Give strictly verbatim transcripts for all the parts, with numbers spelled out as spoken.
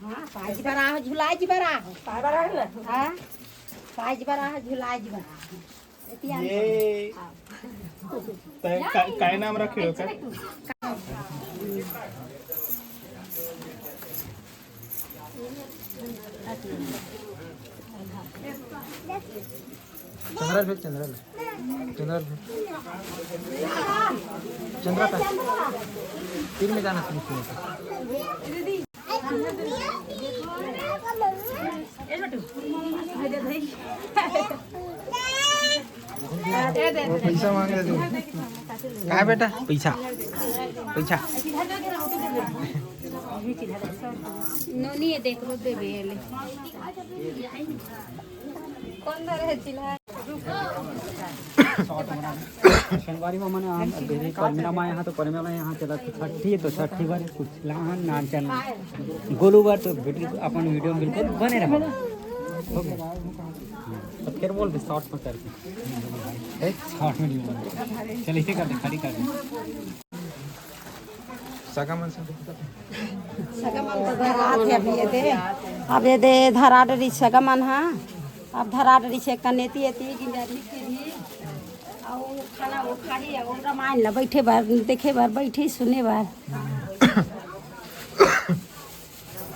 हाँ, पाँच बार आहो, झुलाए जी बार आहो। पाँच बार आहो ना। हाँ, पाँच बार आहो, झुलाए जी बार आहो। एतिया ये आओ। तै का-, काय नाम रखे हो का? चंद्रा भेज, चंद्रा ले। चंद्रा भेज। चंद्रा का? तीन में जाना शुरू किया था। वो पैसा मांग रहे थे। कहाँ बेटा? पैसा। पैसा। नोनी ये देख लो, देवे ये ले। कौन धरे है चिल्हा? संगवारी में मने हम अभी परमिला माँ यहाँ तो परमिला यहाँ चला छठी, तो छठी बार कुछ लाहन नाचन गोलू बार तो वीडियो, अपन वीडियो में बिल्कुल बने रहो। हो गया? तो फिर बोल दे शॉर्ट में करके। ए, शॉर्ट में नहीं बोल। चल इसे कर दे, खड़ी कर दे। सगा मन से। सगा मन तो धरात हे अभी ये दे। अब ये दे धरा डरी सगा मन हा। अब धरा डरी से कनेती एती गिंजारी के भी। अउ खाना वो खाही, अउ रामायण ला बैठे बर, देखे बर, बैठे सुने बर।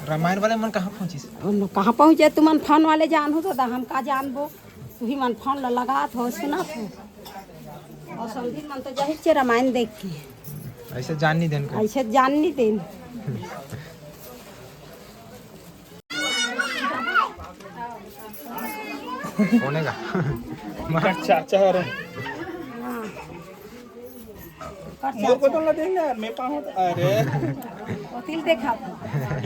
रामायण वाले मन कहाँ पहुँचिस? उन कहाँ पहुँचे? तुमन फोन वाले जानहू तो दा, हम का जानबो? तुही मन फोन ला लगात हो, सुनत हो। अउ समधी मन तो जाहिर छे रामायण देख के। ऐसे जान नहीं देन का? ऐसे जान नहीं देन। कोने का? चाचा हरे। हाँ। मोर को तो ना देख ना यार, मैं पाहूँ तो, अरे। ओतिल देखा।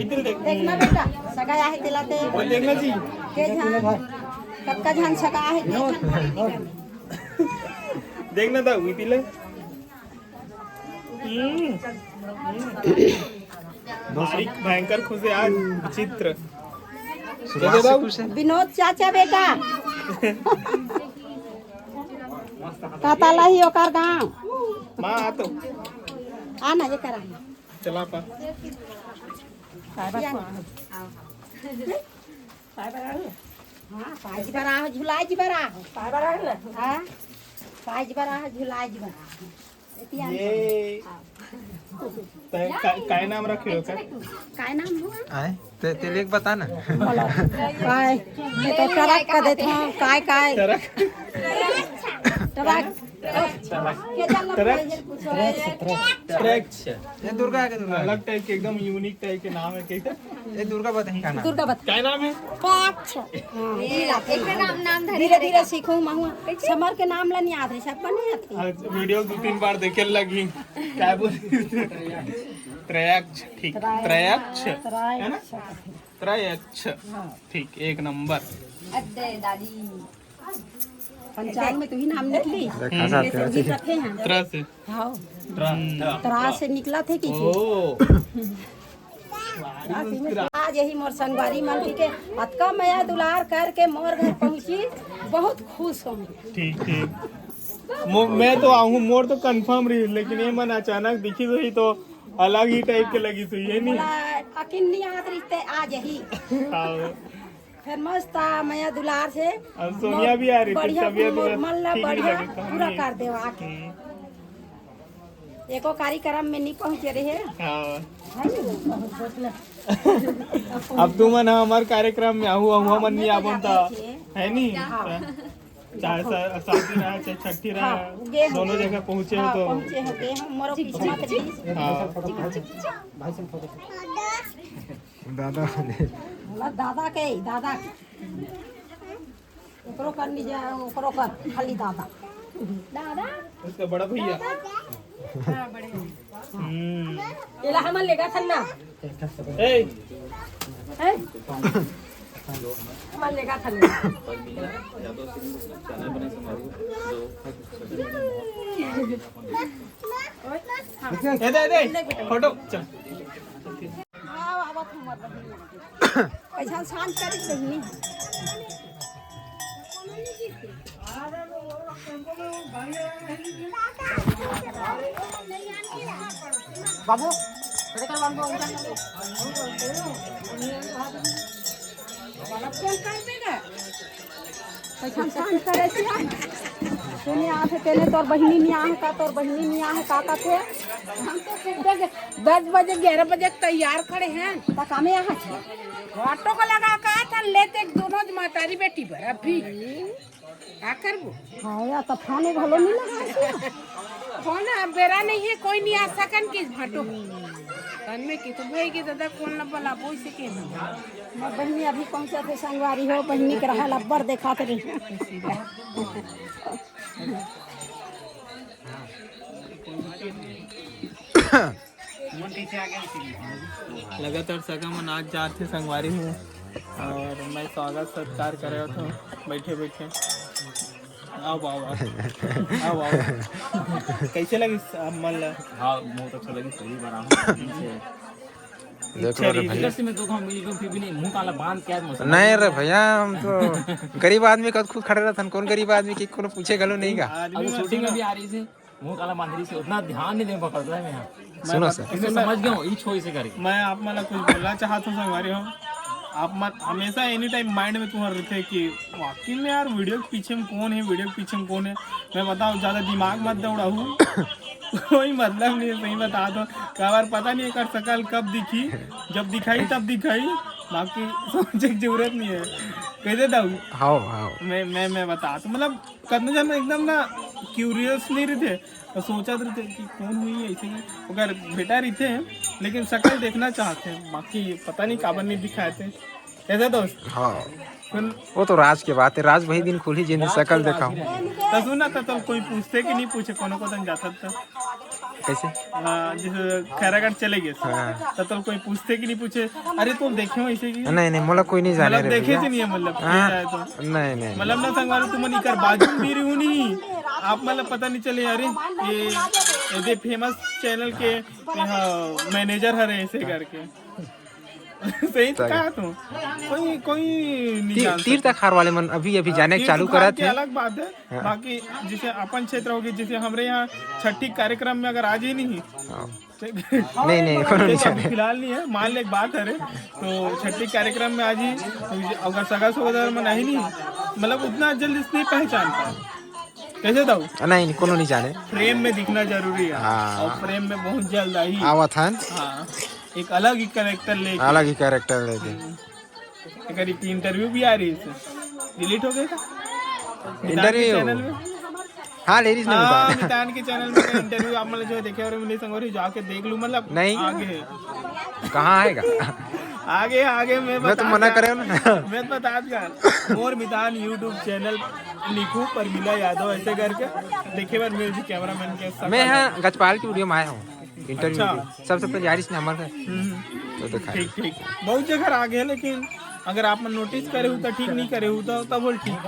इतिल देख। देखना बेटा, सगा आहे तेला ते। वो देखना जी। के झन, कतका झन सगा आहे, के झन। देखना था, इतिल। हम्म। भारी भयंकर खुश है आज, विचित्र। शुरुआत से खुश है। विनोद चाचा बेटा। कता लही ओकर गाँव। माँ, आ तो। आ ना, ये करा। चला पा। हाँ, पाँच बार आहो, झुलाए जी बार आहो। हाँ, पाँच बार आहो, झुलाए जी बार आहो। ये तै का-, काय नाम रखे हो का? काय नाम हो? आए, ते, ते लेख बता ना। बोलो। काय? मैं तो ट्रक का देता हूँ। काय, काय? ट्रक। ट्रक। ट्रक। ट्रक। ये दुर्गा है, दुर्गा। अलग टाइप के, एकदम यूनिक टाइप के नाम है, कैसे? ये दुर्गा बताइए का नाम? दुर्गा बता। क्या नाम है? हाँ, ये लाते हैं। नाम, नाम धरे धीरे धीरे सीखो महुआ। समर के नाम ला नहीं आते, सब बने आते। आज वीडियो दो तीन बार देखे लगी। क्या बोल? त्रयक्ष, ठीक। त्रयक्ष। त्रयक्ष। है ना? त्रयक्ष। हाँ। ठीक, एक नंबर। अरे दादी। पंचांग में तुही नाम निकली। देखा साथ में। रखे हैं। त्र से। हाँ। त्र। त्र से निकला थे कि ओ। आज यही मोर संगवारी मन के अतका मया दुलार करके मोर घर पहुँची, बहुत खुश हूँ। ठीक, ठीक। मो-, मैं तो आहूँ, मोर तो कंफर्म रही, लेकिन ये मन अचानक दिखी रही तो अलग ही टाइप के लगी सही है नी। अकिन नहीं आत रिश्ते आज ही। हाँ। फिर मस्त आ, मया दुलार से। अब सोनिया भी आ रही थी, बढ़िया तबीयत मोर मन ला ठीक नहीं बढ़िया लगी था। पूरा कर देवा आके। हम्म। एको कार्यक्रम में नहीं पहुँचे रहे। हाँ। है नी? अब तुमन ह हमर कार्यक्रम में आहू, आहू मन नहीं आवन त, है नी? हाँ। चाहे सा-, शादी रहा, चाहे छठी रहा, हाँ, गे हो दोनों गे। जगह पहुँचे हो हाँ, तो। पहुँचे हो गे, हम मोरो किस्मत रही। हाँ। दादा। हमार दादा के, दादा के। ओकरो कर नी जा, ओकरो कर, खाली दादा। दादा? उसका बड़ा भैया। हाँ, बड़े भैया। हम्म। एला हमन लेगा थन ना। ए। हैं? हमन लेगा थन ना। ए दे, ए दे, फोटो, चल। हाँ, आवत हूँ, मर बहिन। कैसा शांत करी बहिनी? बाबू, तेरे कर बाबू, उधर। कैसन सांझ करे छिया? तेने आथे, तेने तोर बहिनी निया है का, तोर बहिनी निया है का, का थे? हम तो सुबह के दस बजे, ग्यारह बजे तैयार खड़े हैं। त कामे यहाँ छे? ऑटो को लगा का था, लेते दोनों मातारी बेटी बर अभी। का करबो? हाँ, या तो फोन घलो नहीं लगा है। फोन अब बेरा नहीं है, कोई नहीं आ सकन कि भाटो। तन में कि तो भाई के दादा कौन ला बोला, बोल से के ना। मैं बहिनी अभी पहुंचा थे संगवारी हो, बहिनी के रहा लब्बर देखा थे। लगातार सगा मन आज जात हे संगवारी हो, और मैं स्वागत सत्कार करे होत हूँ बैठे बैठे। आओ, आओ, आओ। आओ, आओ। कैसे लगिस आप मन ला? हाँ, बहुत अच्छा लगिस, पहली बार आऊँ। देख लो रे भैया। इधर से मैं तो हम मिल गए, फिर भी नहीं, मुंह काला बांध के आज मौसम। नहीं रे भैया, हम तो गरीब आदमी का खुद खड़े रहथन, कौन गरीब आदमी के कोनो पूछे घलो नहीं का। आदमी अब में शूटिंग में सुना। भी आ रही थी। मुंह काला बांध रही से उतना ध्यान नहीं दे पकड़ रहा है मैं यहाँ। मैं सुनो बता-, सर। इसे मैं समझ गया हूँ, ई छोई से करेगी। मैं आप मन ला कुछ बोलना चाहत हूँ संगवारी हो, आप मत हमेशा एनी टाइम माइंड में तुम्हारे रखे कि वाकई में यार वीडियो के पीछे में कौन है, वीडियो के पीछे में कौन है। मैं बताऊँ, ज्यादा दिमाग मत दौड़ाऊ। कोई मतलब नहीं है, सही बता दो। कई बार पता नहीं एकर शकल कब दिखी, जब दिखाई तब दिखाई, बाकी सोचे की जरूरत नहीं है। कैसे दाऊ? हाओ, हाओ। मैं, मैं, मैं बता तो मतलब कतनो झन एकदम ना क्यूरियस नहीं रहिथे, तो सोचत रहिथे कि कौन होही ऐसे ही। ओकर बेटा रहिथे, लेकिन शकल देखना चाहथे, बाकी पता नहीं काबर नहीं दिखाथे। कैसे दोस्त? हाँ। सुन। वो तो राज के बात है, राज वही दिन खुलही जिन दिन शकल देखाऊं। तो सुन ना, तो तोल कोई पूछथे कि नहीं पूछे, कोनो को तन जाथस तो? कैसे? हाँ, जैसे खैरागढ़ चले गए, हाँ। तो तोल कोई पूछथे कि नहीं पूछे, "अरे, तुम देखे हो इसे कि?" नहीं, नहीं, मोला कोई नहीं जाने मतलब रे देखे भैया। से नहीं है, मतलब, हाँ। क्या है तो? नहीं, नहीं। मतलब ना संगवारी, तुमन इकर बाजू में भी रहू नहीं, आप मतलब पता नहीं चले, "अरे, ये, ये दे फेमस चैनल के, ये, हाँ, मैनेजर हरे," ऐसे करके। सही तो तब। कहा तू। कोई, कोई नहीं ती-, जान तीर सकता। तखार वाले मन अभी, अभी हाँ, जाने तीर चालू तखार करत के हे। अलग बात है। हाँ। बाकी जैसे अपन क्षेत्र होगी, जैसे हमरे यहाँ छठी कार्यक्रम में अगर आ जाए नहीं, हाँ। ठीक? नहीं, नहीं, कोनो नहीं जैसे जाने। फिलहाल नहीं है, मान ले एक बात है रे, तो छठी कार्यक्रम में आ जाए, तो अगर सगा सहोदर मन आई नहीं, मतलब उतना जल्दी से नहीं पहचान पाए। कैसे दाऊ? नहीं, नहीं, कोनो नहीं जाने। फ्रेम में दिखना जरूरी है। हाँ। और फ्रेम में बहुत जल्द आई। आवत हन। हाँ, एक अलग ही कैरेक्टर लेके। अलग ही कैरेक्टर लेके। हम्म। एक इंटरव्यू भी आ रही है इससे। डिलीट हो गया था? मितान के इंटरव्यू? चैनल में। हाँ, ले रही इसने हाँ, मितान। मितान के चैनल में इंटरव्यू आप मतलब जो देखे और मिले संगोरी जाके देख लू, मतलब नहीं। आगे है। कहाँ आएगा? आगे, आगे मैं मैं तो बता मना दूंगा। करे हूँ ना। मैं बता दूंगा। मोर मितान YouTube चैनल लिखू परमिला यादव ऐसे करके देखे बार मेरे जी कैमरामैन के साथ। मैं यहाँ गजपाल की वीडियो में आया हूँ, इंटरव्यू अच्छा। की। सबसे पहले यार इसने हमारे हम्म। तो दिखाया। ठीक, ठीक। बहुत जगह आ गए, लेकिन अगर आप मन नोटिस करे हो तो ठीक, नहीं करे हो तो तब बोल ठीक।